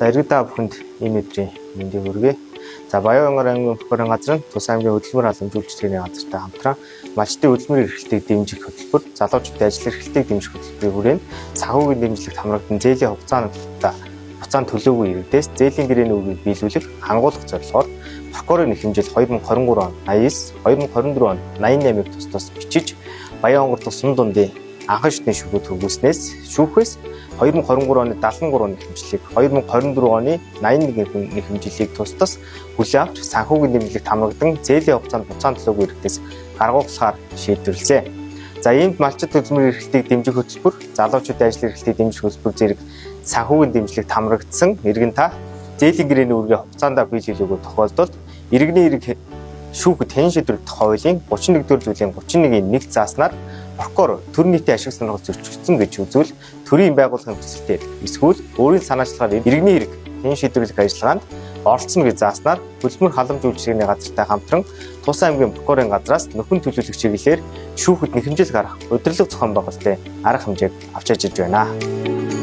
За, иргэд та бүхэнд энэ өдрийн мэндийг хүргэе. За, Баян-Онгор аймгийн прокурорын газар нь Тус аймгийн хөдөлмөр халамж үйлчилгээний газартай хамтран малчдын хөдөлмөр эрхлэлтийг дэмжих хөтөлбөр, залуучуудын ажил эрхлэлтийг дэмжих хөтөлбөрийн хүрээнд санхүүгийн дэмжлэгт хамрагдан зээлийн хугацаанд хугацаанд төлөөгүй иргэдээс зээлийн гэрээний үүргийг биелүүлэх, хангуулах зорилгоор прокурорын нэхэмжил 2023 он 89, 2024 он 88-ыг тус тус бичиж, Баян-Онгор дахь сум дундын анхан шатны шүүхэд хүргэснээс шүүхээс 2023 оны 73 нэхэмжлийг, 2024 оны 81 нэхэмжлийг тус тус хүлээн авч, санхүүгийн дэмжлэгт хамрагдан зээлийн хугацаанд буцаан төлөөгүй иргэдээс гаргуулахаар шийдвэрлэсэн. За, иймд малчид хөдөлмөр эрхлэлтийг дэмжих хөтөлбөр, залуучуудын ажил эрхлэлтийг дэмжих хөтөлбөр зэрэг санхүүгийн дэмжлэгт хамрагдсан иргэн та зээлийн гэрээний үүргээ хугацаандаа биелүүлээгүй тохиолдолд иргэний эрэг шүүхэд хэн шийдвэрлэх хуулийн 31-р зүйлийн 31-ийн 1 зааснаар прокурор төр нийтийн ашиг сонирхол зөрчигдсөн гэж үзвэл төрийн байгууллагын хүсэлтээр эсвэл өөрийн санаачлагаар иргэний эрэг хэн шийдвэрлэх ажиллагаанд оролцоно гэж зааснаар хөдөлмөр халамж үйлчилгээний газартай хамтран Тус аймгийн прокурорын газраас нөхөн төлөөлөх чиглэлээр шүүхэд нэхэмжил гаргах удирдлага зохион байгуулалтын арга хэмжээг авч ажиллаж байна.